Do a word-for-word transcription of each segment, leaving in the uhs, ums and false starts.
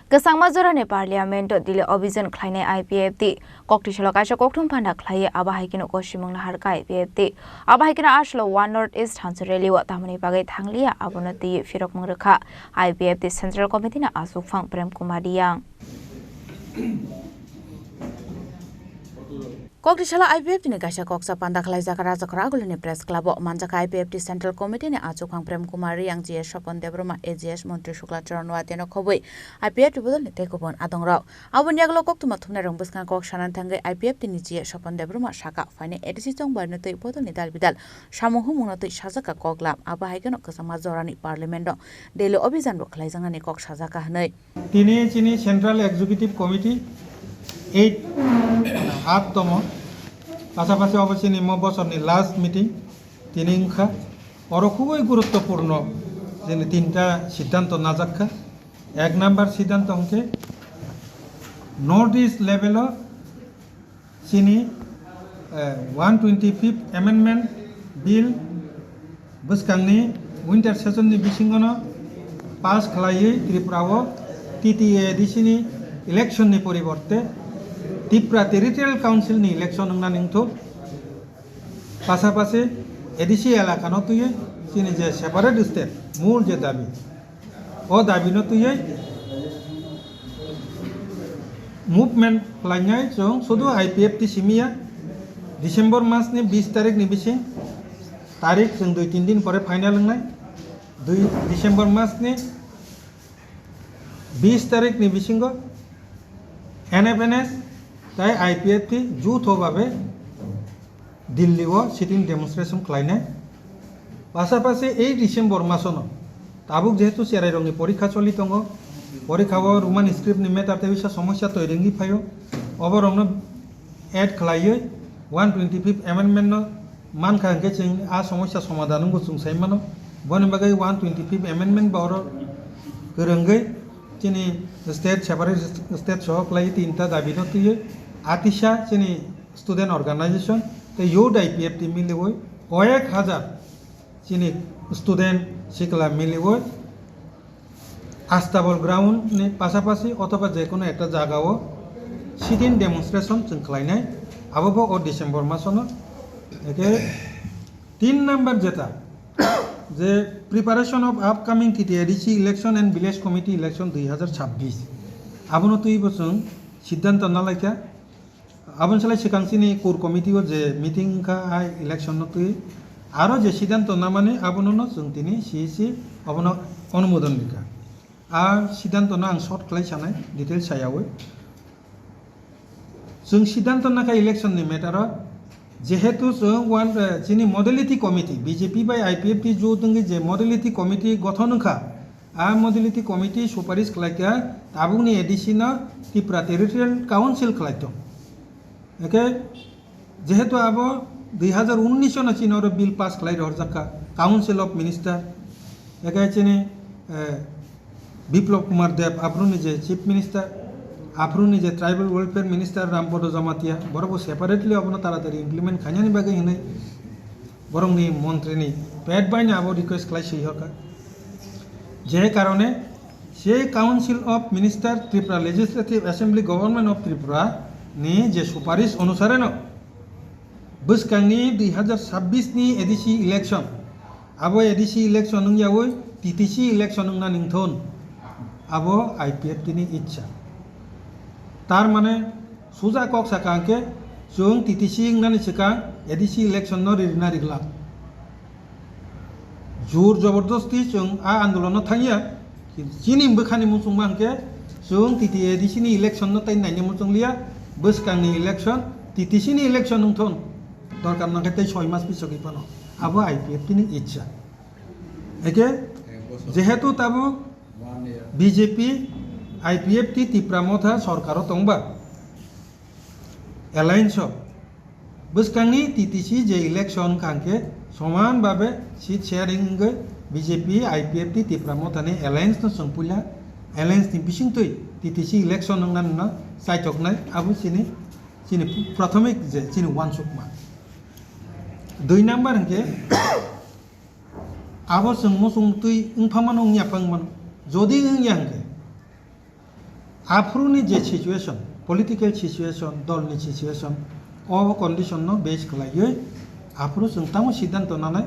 Kwchangma jorani Parliament-o Delhi Obhijan khlainai I P F T, koktwi salo kaisa kokthum phanda khlaiwi abo hai kheno kosimung naharkha I P F T. Abo hai kheno aswkno One North East Hansa Rally-o tamoni bagwi thangliya abono twiwi phirokmung rwkha I P F T Central Committee-ni achukphang Prem Kumar Reang. Koktwi salo I P F T ni kaisa koksa panda khlaijak Rajakhor Agulini Press Club o manjakha I P F T Central Committee ni achukphang Prem Kumar Reang, G S Swapan Debbarma, A G S Montri Shukla Charan Noatia no khobwi I P F T bodol ni tei kubun adong rok. Aboni yagulo koktwma thumnai rok bwskang kok sanani thangwi I P F T ni G S Swapan Debbarma saka phainai A D C chongbar no twi bodol ni dal bidal samung humung no twi sajakha koklam, abo hai kheno kwchangma jorani Parliament o Delhi Obhijan bo khlaijaknani kok sajakha hwnwi. Tini chini Central Executive Committee eight, aattomo, pasapasi obo chini mo bosorni last meeting tini wngkha. Oro khubui guruttopurno chini tinta siddhanto najakkha. Ek number siddhanto hwnkhe North East level o chini, eh, one twenty-fifth Amendment Bill bwskangni winter session ni bisingono pass khlaiwi Tripura o T T A D C ni election ni poriborte Tripura Territorial Council ni election wngna nangthok. Pasapasi A D C elaka no twiwi chini je separate state mul je dabi, o dabi no twiwi movement khlainai chwng sudu I P F T simi ya. December mas ni bis tarik ni bising, tarik chwng dui tin din pore final wngnai. Dui December mas ni bis tarik ni bisingo N F N S tai I P F T jutho babe Delhi o sitting demonstration khlainai. Pasapasi ei December masono tabuk jehetu cherairokni porikha choli tongo, porikha o Roman script ni matter tei bisa somosya twi rwngwi phaio, oborokno add khlaiwi one twenty-fifth amendment no mankha hwnkhe chwng a somosya somadhan wngbo chwng sai mano. Boni bagwi one twenty-fifth amendment bo oro kwrwngwi chini state separate state soho khlaiwi tinta dabi no twiwi atisa chini student organization tei youth I P F T miliwi koyek hajar chini student sikla miliwi Astabol ground ni pasapasi othoba jekunu ekta jagao sitting demonstration chwng khlainai, abo bo o December masono. Eke tin number jeta je preparation of upcoming T T A D C election and village committee election dui hazar chabbish, abono twibo chwng siddhanto nalaikha. Aboni salai swkang chini core committee o je meeting wngkha, a election no twi aro je siddhanto namani abono no chwng tini C E C abono onumodon rikha. A siddhanto no ang short khlai sanai, detail sayawi. Chwng siddhanto nakha election ni matter o, jehetu chwng one, eh, chini modality committee, B J P bai I P F T jut wngwi je modality committee gothon wngkha, a modality committee suparis khlaikha tabukni A D C no Tripura Territorial Council khlai tong. Eke jehetu abo dui hazar unnish no chini oro bill pass khlai rohorjakha Council of Minister, eke chini, eh, Biplab Kumar Deb aphuruni je Chief Minister, aphuruni je Tribal Welfare Minister Rampada Jamatia, borok bo separately abono taratari implement khainani bagwi hinwi borokni montrini pet bai no abo request khlai swi horkha. Je karone se Council of Minister Tripura Legislative Assembly Government of Tripura ni je suparis onusare no bwskangni dui hazar chabbish ni A D C election, abo A D C election wngyawi T T C election wngna ningthun, abo I P F T ni ichha. Tar mane suja kok saka hwnkhe chwng T T C wngnani swkang A D C election no ririna riglak. Jur jobordosti chwng a andolon no thangya, chini bwkhani muchungma hwnkhe chwng T T A D C ni election no tai naina muchungliya, bwskangni election, T T C ni election wngthun, dorkar nangkhe tei soi mas pisogwi phano, abo I P F T ni ichha. Eke jehetu tabuk B J P, I P F T, Tipra Motha sorkaro tongba, alliance o, bwskangni T T C je election wngkha hwnkhe soman babe seat sharing wngwi B J P, I P F T, Tipra Motha ni alliance no chwng puila alliance ni bisingtwi T T C election wngna nungna chaitoknai, abo chini, chini prathomik je chini uansukma. Dui number hwnkhe abo chwng muchung twi wngpha mano wngya phang mano, jodi wngya hwnkhe Aphuru ni je situation, political situation, dol ni situation, o condition no base khlaiwi aphuru chwng tamo siddhanto nanai,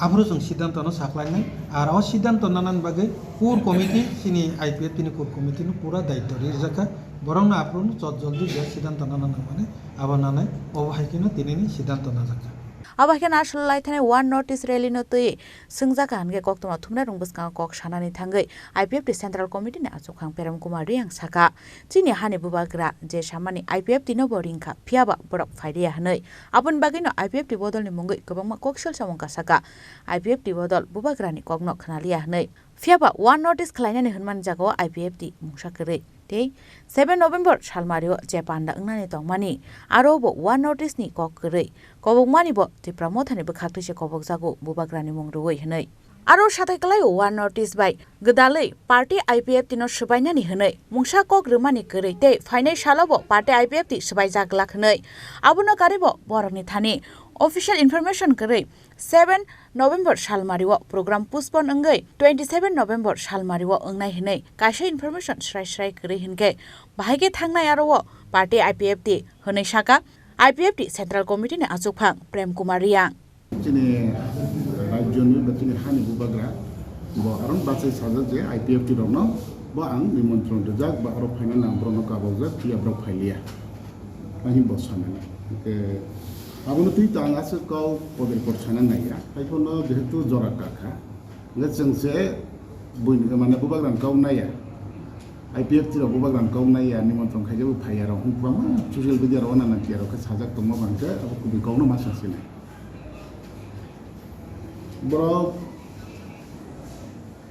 aphuru chwng siddhanto no saklainai, ar o siddhanto nanani bagwi core committee, chini I P F T ni core committee no pura daityo rijak kha, borok no aphuru no chot joldi je siddhanto nana nangmani abo nanai, obo hai kheno tini ni siddhanto najak kha. Abo hai kheno aswk lai thani One North East rally no twi swngjak kha hwnkhe koktwma thumnairok bwskango kok sanani thangwi I P F T Central Committee ni achukphang Prem Kumar Reang sakha, chini hani bubagra je samani I P F T no bo ringkha, phiyaba borok phailiya hwnwi. Aboni bagwino I P F T bodolni mungwi kwbangma kok sal samung kasakha. I P F T bodol bubagrani kokno khwnaliya hwnwi. Phiyaba One North East khlainani hwnmani jagao I P F T mungsa kwrwi. Tei seven November salmario je panda wngnani tongmani, aro bo One North East ni kok kwrwi. Kobokmani bo Tipra Mothani bwkhaktwi se kobokjago bubagrani mung rwui hwnwi. Aro satai kwlaio One North East bai gwdalwi party I P F T no swbainani hwnwi mungsa kok rwmani kwrwi tei phainai salo bo party I P F T swbaijak glak hwnwi. Abono karwi bo borokni thani official information kwrwi seven November salmario program postpone wngwi twenty seven November salmario wngnai hwnwi kaisa information srai srai kwrwi hwnkhe bahai khe thangnai aro o party I P F T hwnwi sakha I P F T Central Committee ni achukphang Prem Kumar Reang. Chini rajyoni ba chini hani bubagra bo aron bachai sajak je I P F T rokno bo ang nimantron rijak ba aro phainani ang borokno kabokjak, phiya borok phailiya. Ani bo sanani. Hwnkhe abono twi to ang aswk kok poder por sana naiya. Haiphano jehetu jora kakha. Hwnkhe chwng se buini mane bubagrani kok naiya. I P F T rok bubagrani kok naiya, nimantron khaijak bo phaiya rok. Hwnkhe kwbangma social media rok nana tiya rok khe sajak tongma bangkhe abo kubui kokno ma sasinai. Borok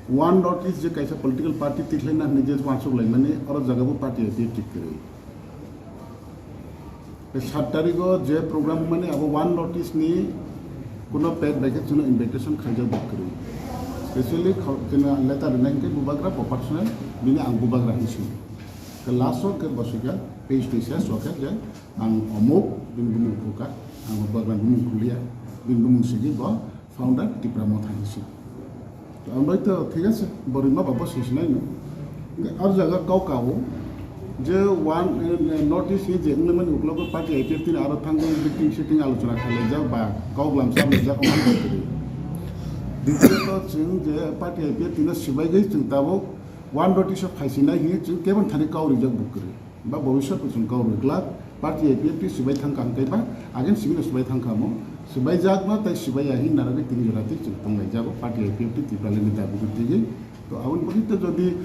One North East je kaisa political party tikhlaina hwnwi je uansuk laimani, oro jaga bo party I P F T kwrwi. Tei sat tarikh o je program mani abo One North East ni kuno page bai khe chwngno invitation khaijak bo kwrwi. Specially kho-, chwngno letter rwnai hwnkhe bubagra bo personal bini ang bubagra hinwi swi. Khe last o khe bo swikha page twi se swkha je ang omuk bini bumung khulkha, ang bubagra bumung khuliya, bini bumung swigwi bo founder Tipra Motha hinwi swi. To ang bai to thik ase, bo rima ba bo swi sinai no. Hwnkhe ar jaga kok ka o je One, eh, North East ni je wngmani uklogo party I P F T ni aro thangwi meeting sitting alochona khlaijak ba kok lamsa rijak omo hai kwrwi. Ditiyoto chwng je party I P F T no swbaigwi chwng tabuk One North East o phaisinai hinwi chwng keboni thani kok rijak bo kwrwi. Ba bobiswt bo chwng kok rwglak, party I P F T swbai thangkha hwnkhe ba, again simi no swbai thangkha mo, swbaijakno tei swbaiya hin narwgwi tini jora twi chwng tonglaijak o party I P F T Tipraland ni dabi rwtwigwi. To aboni bagwi to jodi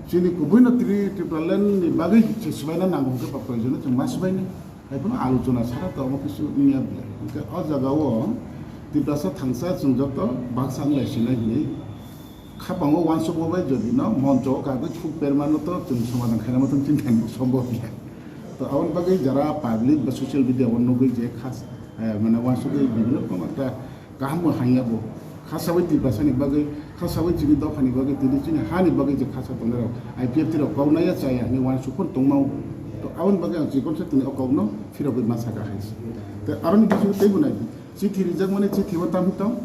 chini kubuino Tri-, Tipraland ni bagwi se swbaina nango hwnkhe ba proyojono chwng ma swbainai. Haiphano alochona sara to omo kisu wngya belai. Hwnkhe o jaga o Tiprasa thangsa chwng joto baksa wnglai sinai hinwi Khapango uansukma bai jodi no moncho o kagwi thuk permano to chwng somadan khaina muchung chini thani sombhob ya. To aboni bagwi jara public ba social media o nugwi je khas, eh, mane uansugwi bibhinno rokom ekta kaham bo hangya bo. Khasawi Tiprasani bagwi, khasawi chini dophani bagwi, tini chini hani bagwi je khasa tongnai rok, I P F T rok kok naiya chaya hinwi uansuk phano tongmao. To aboni bagwi ang chikon se tini o kokno phirogwi ma saka hai se. Te aroni bisingo teibo nai, chithi rijakmani chithi o tamhi tong,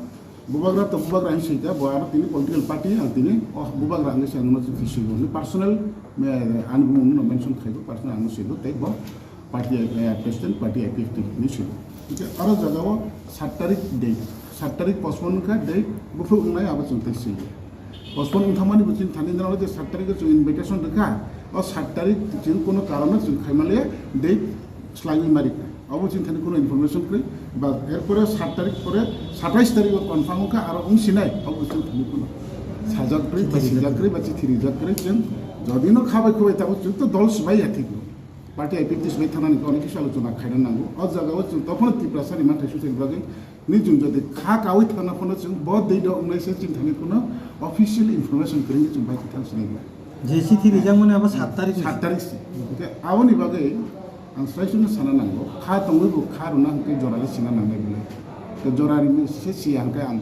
Bubagra to bubagra hinwi swi kha, bo aro tini political party, ang tini o bubagra hinwi se ang no twi swi bo. Ni personal, eh, ani bumung no mention khai bo, personal ang no swi bo, tei bo party, eh, president, party I P F T hinwi swi bo. Hingke aro jaga o sat tarik date, sat tarik postpone kha date, buphuru wngnai abo chwng tei swi bo. Postpone wng thangmani bo chini thani nang je sat tarik o chwng invitation rwkha, o sat tarik chwng kono karon no chwng khaimaliya date slaiwi mari kha. Abo chini thani kono information kwrwi. Ba, erpore sat tarik pore satais tarik o confirm wngkha, aro wng sinai, abo chini thani kono sajak kwrwi, chithi rijak kwrwi, ba chithi rijak kwrwi, chwng jodi no khabai khubai tabuk chwng to dol swbai ya thik no. Party I P F T swbai thanani khe onek kisu alochona khaina nango. O jaga o chwng tokhono Tiprasa ni manthai suchai bagwi ni chwng jodi kha kawi thangna phano chwng bo date o wngnai se chini thani kono official information kwrwi chwng bai kwthang sinai ba. Je chithi rijak mani abo sat tarik ni. Sat tarik se. Hingke aboni bagwi Ang srai srai no sana nango, kha tongwi bo kha rwna hwnkhe jora le sina nangnai belai. To jora rini se siya hwnkhe ang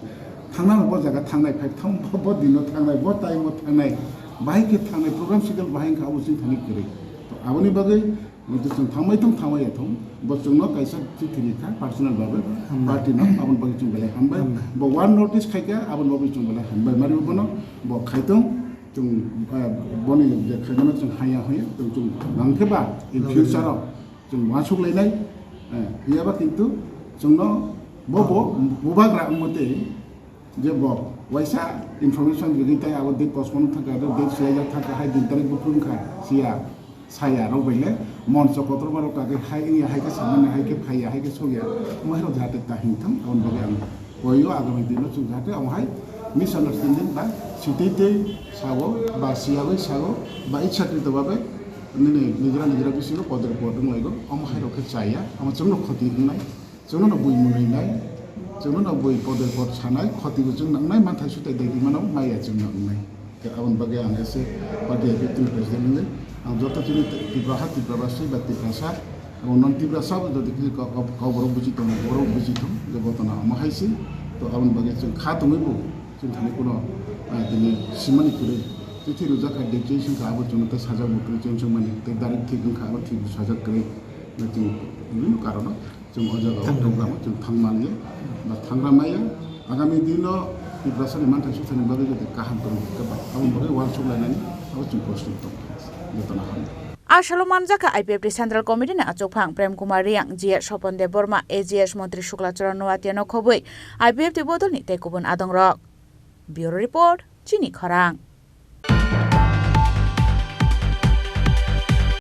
thangnano bo jaga thangnai, phai thang bo, bo dino thangnai, bo time o thangnai, bahai khe thangnai, program schedule bahai wngkha abo chini thani kwrwi. To aboni bagwi chwng thangbai thung, thangbai ya thung, bo chwngno kaisa chithi rikha personal bagwi, hambai, party no, aboni bagwi chwng belai hambai. Hambai. Bo one notice khaikha, aboni bagwi chwng belai hambai. Mari bono bo khai thung. Chwng, eh, boni je khaimano chwng haya haya, chwng, chwng nangkhe ba in future o chwng uansuk lainai, eh, phiyaba kintu chwngno bo bo bubagra wngmate je bo waisa information rwgwi tai abo date postpone thangkha, abo date swlaijak thangkha, hai din tarik buphuru wngkha siya. Saya rok bai le moncho kotorma rok kake hai wngya, hai khe samani, hai khe phaiya, hai khe sokya, omo hai rok jahate ta hing thang, aboni bagwi ang koio agami dino chwng jahate omo hai misunderstanding ba sitei tei sago ba siyagwi sago ba ichhakrito babe nini nijra nijra bisingo podre pod wng laigo, omo hai rok khe chaya, omo chwngno khoti wngnai. Chwngno no bui mwnwi nai, chwngno no bui podre pod sanai, khoti bo chwng nangnai, manthai sutai dai di mano, maya chwng no wngnai. Khe aboni bagwi ang ese party executive president wngwi, ang joto chini Tipra ha, Tipra basui ba Tiprasa, abo non Tiprasa bo jodi khe kok, kok, kok borok buji tongo, borok buji thung, je bo tono omo hai se, to aboni bagwi chwng kha tongwi bo, chwng thani kuno, ah, tini simani kwrwi, chithi rwjak kha, deputation kha, abo chwngno tei sajak bo kwrwi, chwng chwng mani, tei direct thik wngkha, abo thik bo sajak kwrwi, chwng bibinno karono. Chwng o jaga o program o chwng thang manya ba thangra maya. Agami dino Tiprasani manthai suthani bagwi jodi kaham tongwi khe ba, aboni bagwi uansuk lainani abo chwng kosni tong jotono hamya. A salo manjakha I P F T Central Committee ni achukphang Prem Kumar Reang, G S Sopon Debbarma, A G S Montri Shukla Charan Noatia no khobwi I P F T bodolni tei kubun adongrok. Bureau Report, Chini Khorang.